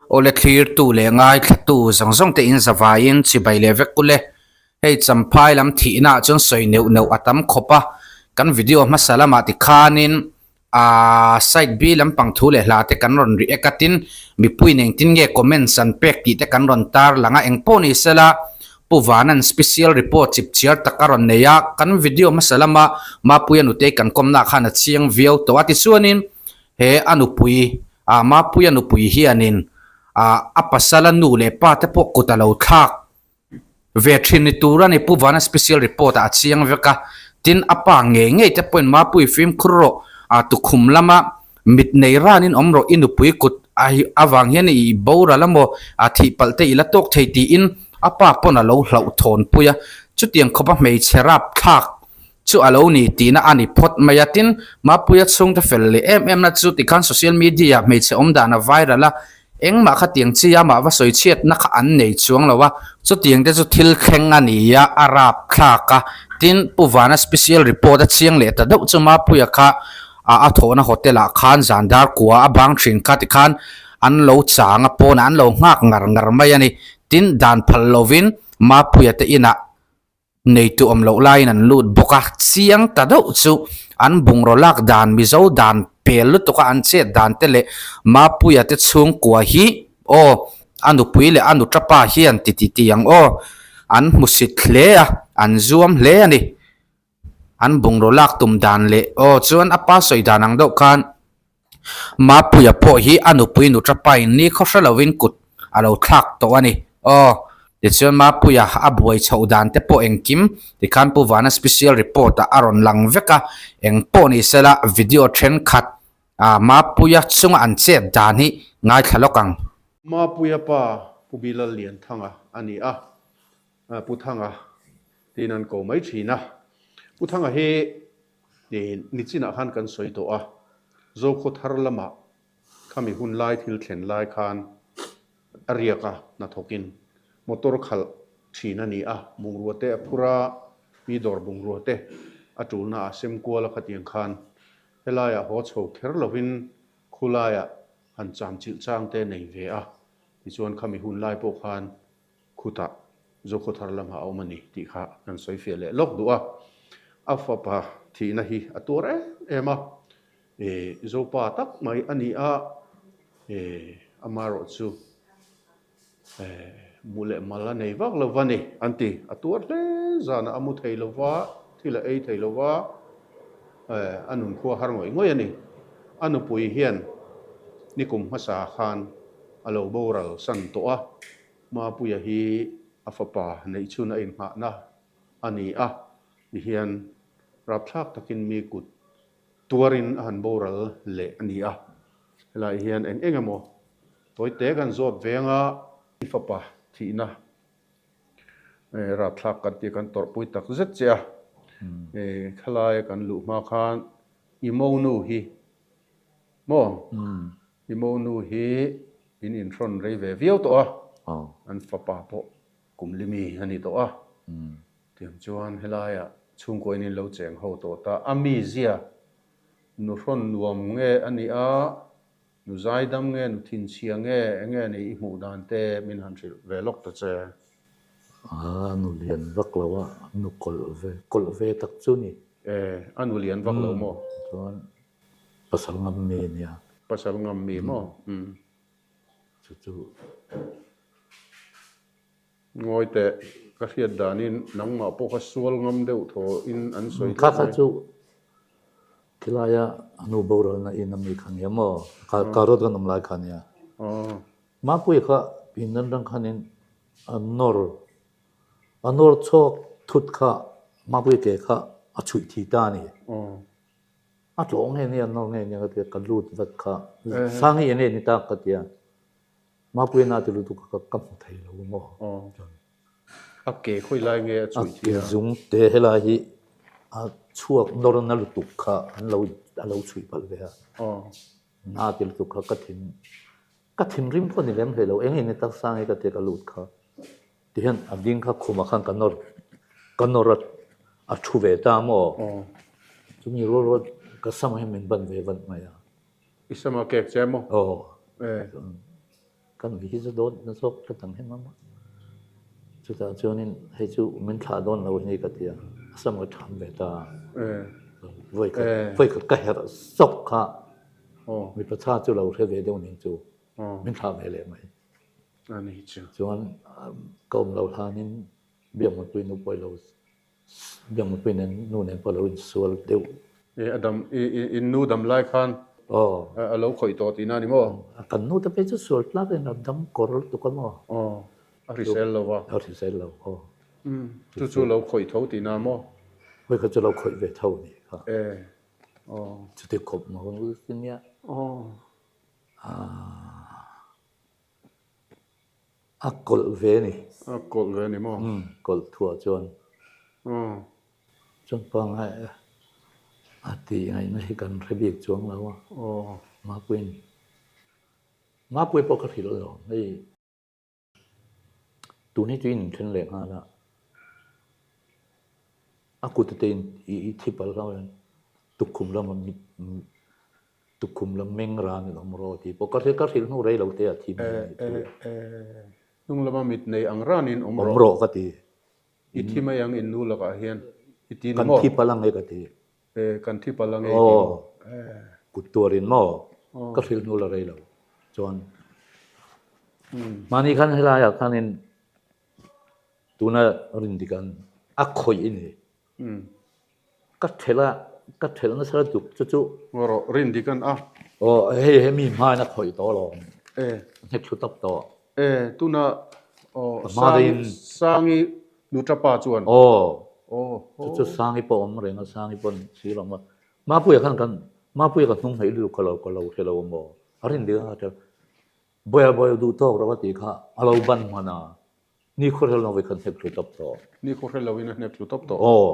Awle thlirtu leh ngaithlatu zawng zawng te in zavaiin chibai leh vek ule. Hei Champhai lam thihna ah chuan sawi neuh neuh a tam khawp a, kan video hmasa lamah tikhanin aaa side B lampang thu leh hla te kan rawn react a tin mipui in engtin nge comments an pek tih te kan rawn tar lang a engpawh ni sela Pu Vanan special report chip chiar tak a rawn nei a, kan video hmasa lama Mapuia nutei kan kawmna ah khan a chiang viau tawh a tichuanin he a nupui ah Mapuia nupui hianin ah a pasala nu leh pa te pawh kut a lo thlak ve thin ni tur a ni. Pu Vana special report ah a chiang vek a, tin a pa ngei ngei te pawhin Mapui fimkhur rawh ah tukhum lama mit nei ranin awm rawh i nupui kut a avang hian i boral amaw ah thih palh te i la tawk thei tiin a pa pawn a lo hlauhthawn pui a, chutiang khawpa hmeichhe rap thlak chu a lo ni tihna a ni phawt mai a, tin Mapuia chhungte fel leh em em na chu tikhan social media ah hmeichhe awm dan a viral a, engmah khatiang chi amah va sawi chhiatna kha an nei chuang lo a, chutiang te chu thil thleng a ni a, a rap thlak a, tin Pu Vana special report a chiang leh ta deuh chu Mapuia kha a a thawhna hotel ah khan zan dar kua a bang thin kha tikhan an lo chang a pawnah an lo nghak ngar ngar mai a ni, tin dan phal lovin Mapuia te inah Neitu awm loh laiin an lut bawk a, chiang ta deuh chu an bungraw lak dan Mizo dan pel lutuk a an chet dan te leh Mapuia te chhungkua hi aw a nupui leh a nuṭapa hian ti ti ti ang aw an hmusit hle a, an zuam hle a ni. An bungraw lak tum dan leh aw chuan a pa sawi dan ang deuh khan Mapuia pawh hi a nupui nuṭapain ni khaw hre lovin kut a lo thlak tawh a ni. Aw, tichuan Mapuia a buai chhoh dan te pawh engkim tikhan Pu Vana special report ah a rawn lang vek a, eng pawh ni sela video thenkhat ah Mapuia chunga an chet dan hi ngaithla lawk ang. Mapuia pa Pu Bilal Lianthanga a ni a, Pu Thanga tiin an ko mai thin a. Pu Thanga hi Nichinah khan kan sawi tawh a, Zokhaw thar lamah khami hun lai thil thlen lai khan a riak a, hnathawkin motor khalh thin a ni a, bungrua te a phur a, mi dawr bungrua te a tulna a sem kual a khatiang khan helaiah haw chho kher lovin khulaiah han cham chilh chang te nei ve a, tichuan khami hun lai pawh khan Khutah Zokhawthar lamah a awm a ni tih kha kan sawi fiah leh lawk duh a. A fapa thihna hi a tuar em em a, e Zopa tak mai a ni a, e amaherawh chu e mu leh mal a nei vak lo va ni an ti. A tuar hle zanah a mu thei lo va, thil a ei thei lo va, e a nunkhua har ngawih ngawih a ni. A nupui hian nikum hmasa khan a lo boral san tawh a. Mapuia hi a fapa neih chhun a inghahna a ni a, tihian rapthlak takin mi kut tuarin a han boral leh a ni a. Helai hian eng eng emaw tawite kan zawt veng a. I fapa thihna rapthlak kan tih kan tawrhpui tak zet che a. Khalaia kan luh hma khan i monu hi maw? I monu hi in inhrawn rei ve viau tawh a, an fapa pawh kum limi a ni tawh a. Tiang chuan helaiah chhungkaw in in lo cheng ho tawh ta. A mizia nu hrawn nuam nge a nih a, nu zaidam nge, nu thinchhia nge, enge a nih i hmuh dan te min han hrilh ve lawk ta che. A nu lian vak lo a, nu kawlh ve, kawlh ve tak chu ni. E, a nu lian vak lo maw? Chuan Pasal ngam mi a nia. Pasal ngam mi maw? Umm. Chu chu. Ngawi teh, ka hriat danin nangmah pawh kha sual ngam deuh thaw in an sawi tlat mai. Kha kha chu khilaia a nu boralna in a mi kha nia maw? Kha rawt kan awm lai kha nia. Mapuia kha pindan rang khanin a nawr a nawr chhuak thut kha Mapuia ke kha a chhuih thi ta a ni. A tlawh nge nia nawr nge nia ka tia ka lut vat kha Sangi enge ni tak ka tia Mapuia na ti lutuk kha ka hmu thei lo maw chuan A ke khawi lai nge a chhuih thei a? A ke zung te helai hi a chhuak nawr na lutuk kha an lo a lo chhuih palh ve a na ti lutuk kha ka thin ka thinrim pawh ni lem hlei lo enge ni tak Sangi ka tia ka lut kha Tihian a ding kha khumah khan ka nawr ka nawr a a thu ve ta maw? Chumi rual rual ka sam hian min ban ve vat mai a. I sam a kek che maw? Aw. Kan ui hi chu dawn na zawk tlat ang hem a. Chutah chuanin hei chu min thlah dawn lo hi ka ti a, a sam ka tham ve ta a. Vawikhat vawikhat ka herh sawk kha mipa tha chu lo hre ve deuh ning chu min thlah ve leh mai. Chuan ka awm lo hlanin Biakmawpui nu pawh i lo Biakmawpui nen nu nen pawh a lo insual deuh. E a dam i i in nu dam lai khan Aw. a lo khawih tawh tihna a ni maw? Kan nu te phei chu sual tlak in a dam kawr lutuk a maw? Aw, a hrisel lo a. A hrisel lo, aw. Umm, chu chu lo khawih tho tihna maw? Hawi kha chu lo khawih ve tho a nih kha. E, aw. Chuti khawp maw nia. Aw. Aaa. A kawlh ve a ni. A kawlh ve a ni maw? Umm, kawlh thuah chuan. Aw. Chuan pangngai a tih ngaihna hi kan hre bik chuang lo a. Aw. Mapuiin, Mapui pawh ka hrilh lo, hei tun hi chu in inthen leh nghal a, a kut te in i thi palh hlauh hian tukkhum lama mit Tukhum lam meng ran in awm rawh tih pawh ka hre ka hrilh hnu rei lo te a thi mai a nih chu. E, hnung lama mit nei ang ran in awm rawh. Awm rawh ka ti. I thi mai ang in nu lakah hian i ti ni maw? Kan thi palh ang e ka ti. E, kan thi palh ang e i ti maw? E. Kut tuar in maw? Ka hrilh hnu la rei lo chuan mahni khan helai ah khan in tuna rindik an a khawih i ni. Ka thelh a, ka thelh nasa lutuk chu chu. Ngaw rawh, rin dik an a. Aw, hei he mi hmain a khawih tawh alawm. E. Hnek thlu tawp tawh. E, tuna aw Sangi, Sangi nuṭa pa chuan. Aw. Aw. Chu chu Sangi pawh awm reng a, Sangi pawh si lo a. Mapuia khan kan, Mapuia ka hnung hnaih lutuk ka lo, ka lo hre lo a maw. A rin dik a, Bawia bawia duh tawk rawh a tih kha a lo ban hman a. Ni khuarhel lo khan hnek thlu tawp tawh. Ni khuarhel lo in a hnek thlu tawp tawh. Aw,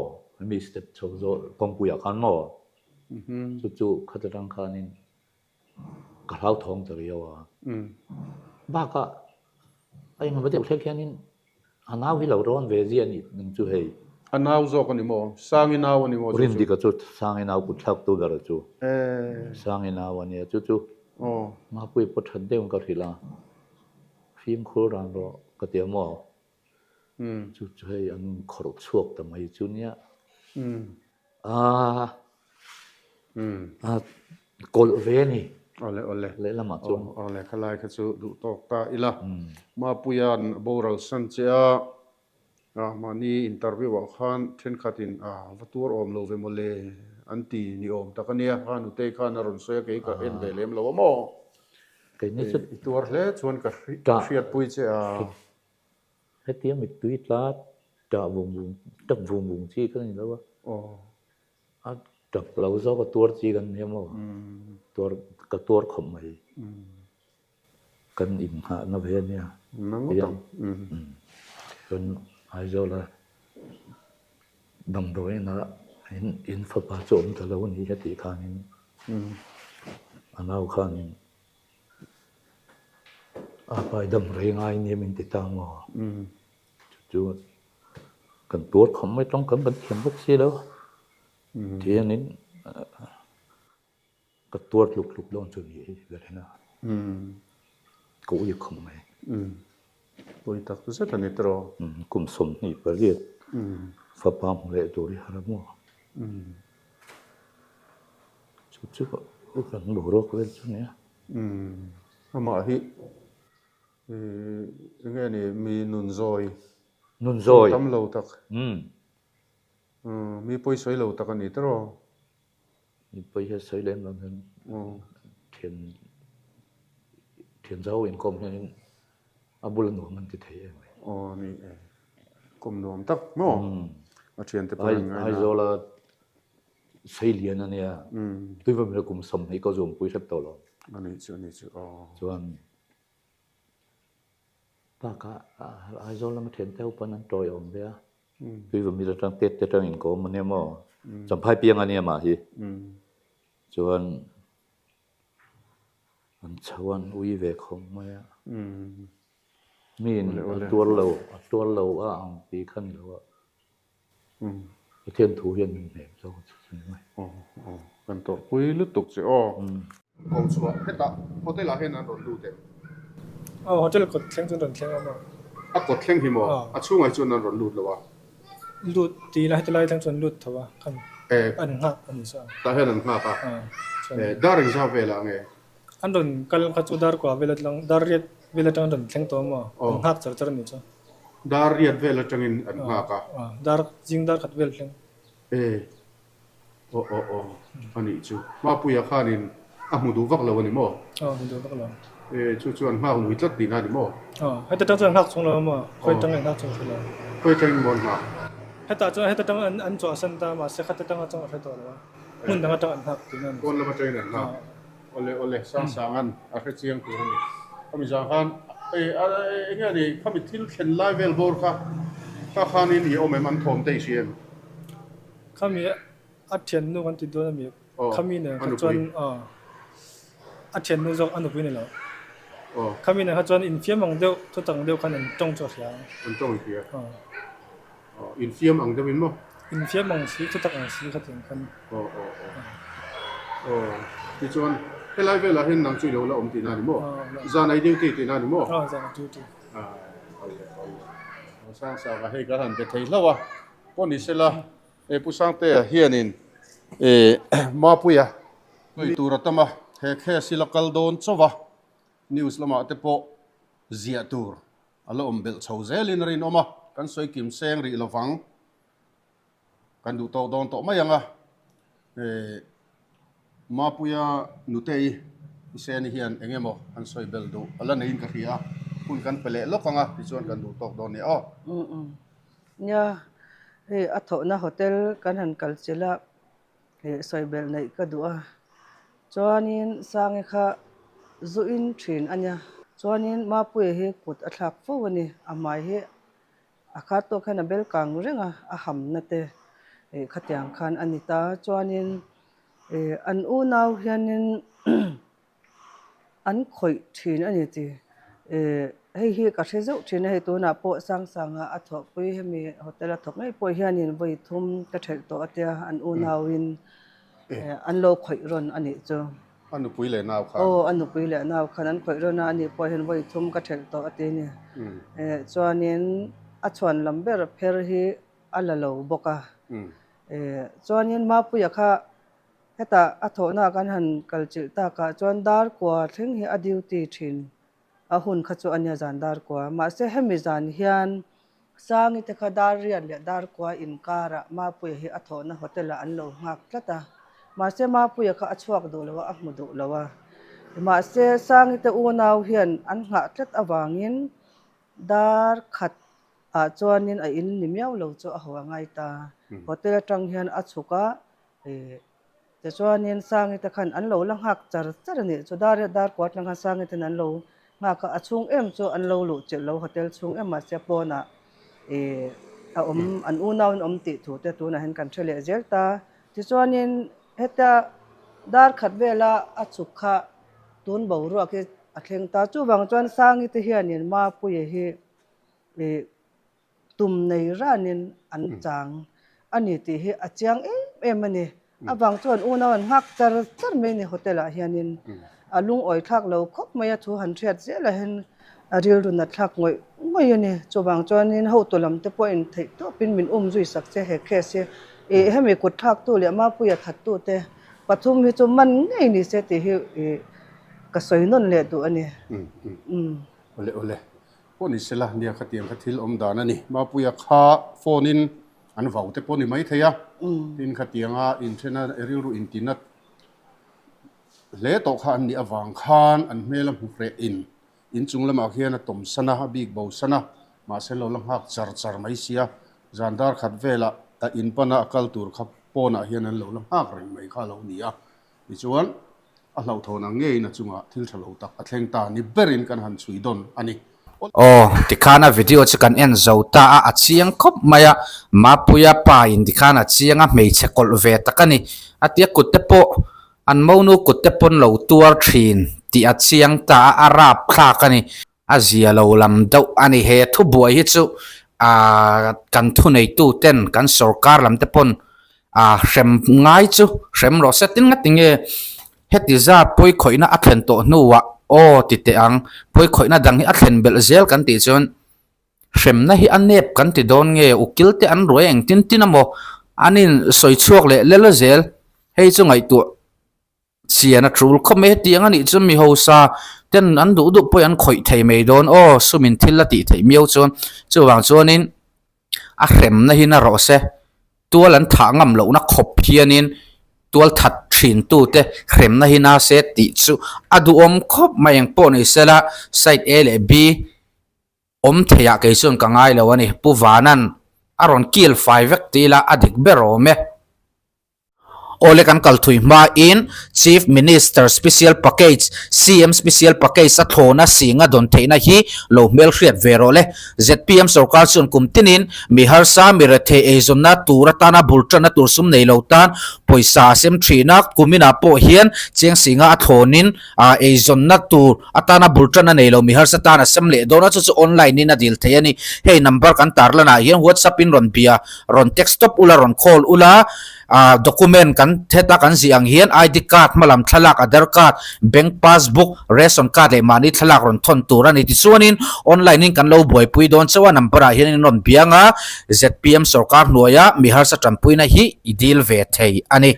mi step chho zawh kawngpui ah khan maw? Chu chu khat atang khanin ka hlauthawng ta riau a. Bakah a engemaw deuh thlek hianin a nau hi lo rawn ve zia a nih ning chu hei. A nau zawk a ni maw? Sangi nau a ni maw chu chu? Rindika chu Sangi nau kut thlak tu ber chu. Sangi nau a nia chu chu. Mapui pawh that deuhin ka hrilh a. Fimkhur ran rawh ka ti a maw? Chu chu hei an khawrh chhuak ta mai chu nia. Aaa kawlh ve a ni. Awle awle. Lehlamah chuan. Awle khalai kha chu duh tawk ta ila. Mapuia'n boral san che a. A mahni interview ah khan thenkhatin a va tuar awm lo ve mawle an ti ni awm tak a nia, kha nutei khan a rawn sawi a kei ka en ve lem lo a maw? Keini chu i tuar hle chuan ka hriatpui che a. Hetia mittui tla tah vung vung tap vung vung chi ka ni lo a, a tap lo zawk a tuar chi kan nia maw? Tuar ka tuar khawp mai. Kan inngahna ve a nia. Nang tak. Chuan Aizawla damdawiin ah in fapa chu awm ta lo a ni a tih khanin a nau khanin a pa i dam rei ngai nia min ti ta maw? Chu chu kan tuar khawp mai tawngkam kan thiam bawk si lo. Tihianin Ka tuar tluk tluk dawn chu ni hi ber hian a ka ui khawp mai. Pawi tak zet a ni tawh. Kum 28 fapa hmu leh tur hi har a maw? Chu chu kan boruak vel chu nia. Amah hi enge ni mi nun zawi. Nun zawi. Tam lo tak. Mi pawi sawi lo tak a ni tawh. Mipui hian sawi lem lo hian thian thian zau inkawm hianin a bula nuam an ti thei em mai. Aw ni e, kawm nuam tak maw? A thiante pawh an ngaina. Aizawla sei lian a nia, tuivamila kum 20 ka zuampui hrep tawh lo. A nih chu, a nih chu, aw. Chuan bakah Aizawl lama thiante ho pawn an tawiawm ve a. Tuivamil atang tet te atang inkawm a nia maw? Champhai piang a nia mah hi. Chuan an chho an ui ve khawp mai a. Mi in a tuar lo, a tuar lo a ang tih kha ni lo a. Pathian thu hian min hnem zawk a chu ni mai. Aw aw kan tawrhpui lutuk che aw. Ko chhuah hetah hotel ah hian an rawn lut em? Aw hotel kawt thleng chuan rawn thleng a maw? A kawt thleng hi maw? A chhungah hi chuan an rawn lut lo a. Lut ti ila heti lai thleng chuan lut tho a khan an nghak a ni saw. Tah hian an nghak a. Dar engzah velah nge? An rawn kal kha chu dar kua vel atang dar riat vel atang an rawn thleng tawh a maw? An nghak char char a ni chu. Dar riat vel atangin an nghak a. Dar zing dar khat vel thleng. Aw aw aw a nih chu. Mapuia khanin a hmu duh vak lo a ni maw? Aw hmu duh vak lo. E chu chuan nghak lui tlat tihna a ni maw? Aw heta tang chuan nghak chung lo a maw? Khawi tangin nghak chung hre lo. Khawi tangin maw an nghak? Hetah chuan heta tang an an chhuahsan ta mahse khata tang atang a hre tawh lo a. Hmun dang atang an nghak tihna a ni. Pawn lam atangin an nghak. Awle awle Sangsangan a hre chiang tur a ni. Khami zang khan e eng nge a ni khami thil thlen lai vel bawr kha kha khanin i awm em an thawm te i hria em? Khami a thiannu kan ti dawn a mi khami nen kha chuan a thiannu zawk a nupui ni lo. Khami nen kha chuan infiam ang deuh thutak ang deuh khan an tawng chu a hria. An tawng i hria. Infiam ang deuhin maw? Infiam ang si, thutak ang si kha tiang khan. Aw aw aw. Aw tichuan helai velah hian nang chu i lo la awm tihna a ni maw? Zan ai duty tihna a ni maw? Aw zan ai duty. Awle awle. Sangsanga hei kan han be thei hlauh a. Pawh ni sela e Pu Sangtea hianin e Mapuia hnui tur a tam a, he case hi la kal dawn chauh a, news lamah te pawh ziah tur a la awm belh chho zelin a rinawm a, kan sawi kim seng rih lovang, kan duh tawk dawn tawh mai ang a, e Mapuia Nutei Huseni hian eng emaw an sawi belh duh a la neiin ka hria a, hun kan pe leh lawk ang a, tichuan kan duh tawk dawn nia aw. Nia, hei a thawhna hotel kan han kal chilh a, hei sawi belh neih ka duh a, chuanin Sangi kha zu in thin a nia, chuanin Mapuia hi kut a thlak fo a ni, a hmai hi A khat tawk hian a bel kang reng a, a hamna te ih khatiang khan a ni ta. Chuanin ih an unau hianin an khawih thin a ni tih ih hei hi ka hre zeuh thin a, hei tunah pawh Sangsanga a thawhpui hemi hotel a thawk ngei pawh hianin vawi thum ka thelh tawh a tia an unauin an lo khawih rawn a nih chu. A nupui leh nau khan. Aw, a nupui leh nau khan an khawih rawn a, ani pawh hian vawi thum ka thelh tawh a ti a ni. Chuanin a chhuan lam ber pher hi a la lo bawk a. Chuanin Mapuia kha hetah a thawhna kan han kal chilh takah chuan Darkua thleng hi a duty thin. A hun kha chu a nia zan dar kua. Mahse hemi zan hian Sangi te kha dar riat leh dar kua inkarah Mapuia hi a thawhna hotel ah an lo nghak tlat a. Mahse Mapuia kha a chhuak duh lo a, a hmu duh lo a. Mahse Sangi te unau hian an nghah tlat avangin dar khat ah chuanin a in ni miau lo chu a haw a ngai ta. Hotel atang hian a chhuk a, Tichuanin Sangi te khan an lo la nghak char char a nih chu. Dar dar kuat lang khan Sangi ten an lo nghak a, a chhung em chu an lo luh chilh lo hotel chhung em mahse pawnah ih a awm an unau in awm tih thu te tunah hian kan hre leh zel ta. Tichuanin heta dar khat vela a chhuk kha tun boruak hi a thleng ta. Chuvang chuan Sangi te hianin Mapuia hi ih Tum nei ranin an chang a ni tih hi a chiang em em a ni. A vang chuan unau an nghak char char mai a ni hotel ah hianin a lungawi thlak lo khawp mai a thu han hriat zelah hian a rilru nat thlak ngawih ngawih a ni. Chuvang chuanin hotu lam te pawhin theih tawpin min um zui sak che he case hi ih hemi kut thlaktu leh Mapuia thattu te pathum hi chu man ngei ni se tih hi ih ka sawi nawn leh duh a ni. Awle awle. Pawh ni sela, nia khatiang kha thil awm dan a ni. Mapuia kha phone in an vau te pawh ni mai thei a, tin khatianga inthena rilru intina hle tawh kha an nih avang khan an hmel a hmu hreh in inchung lamah khian a tawm san a, a bik bo san a, mahse lo la nghak char char mai sia, zan dar khat velah a in pana a kal tur kha pawnah hian an lo la nghak reng mai kha a lo ni a, tichuan A hlauhthawn ang ngeiin a chungah thil tha lo tak a thleng ta ni berin kan han chhui dawn a ni. Aw, tikhan a video chu kan en zo ta a, a chiang khawp mai a, Mapuia pa in tikhan a chiang a, hmeichhe kawlh ve tak a ni. A tia kut te pawh an monu kut te pawn lo tuar thin tih a chiang ta a, a rap thlak a ni. A zia lo lam deuh a ni. He thubuai hi chu aaa kan thuneitu ten kan sorkar lam te pawn aa hrem ngai chu hrem rawh se. Tin nga tinge heti zat pawi khawihna a thlen tawh hnuah. Aw ti teh ang, pawi khawihna dang hi a thlen belh zel kan tih chuan hremna hi a nep kan ti dawn nge, ukil te an ruai engtin tin a maw an in sawi chhuak leh lel zel, hei chu ngaihtuah chian a tul khawp mai hetiang a nih chuan mi hausa ten an duh duh pawhin an khawih thei mai dawn aw sumin thil a tih theih miau chuan chuvang chuanin a hremna hi na rawh se tual an thah ngam lohna khawp hianin tual that thin tute hremna hi na se tih chu a duhawm khawp mai eng pawh ni sela side A leh B awm theiah kei chuan ka ngai lo a ni Pu Vanan a rawn kil fai vek tih ila a dik ber awm e. Awle kan kal thui hmain Chief Minister Special Package, CM Special Package a thlawna singa dawn theihna hi lo hmelhriat ve rawh le. Zpm sorkar chuan kum tinin mi harsa, mi rethei eizawnna tur atana bul tanna tur sum nei lo tan pawisa a sem thin a, kuminah pawh hian cheng singa a thlawnin eizawnna tur atana bul tanna nei lo mi harsa tan a sem leh dawn a, chu chu online in a dil thei a ni. Hei number kan tarlanah hian WhatsApp in rawn bia rawn text tawp ula, rawn call ula, ah document kan heta kan zih ang hian ID card hmalam thlalak, Aadhar card, bank passbook, ration card leh mahni thlalak rawn thawn tur a ni. Tichuanin online in kan lo buaipui dawn chauh a, number ah hian in rawn biang a, zpm sorkar hnuaia mi harsa tanpuina hi i dil ve thei a ni.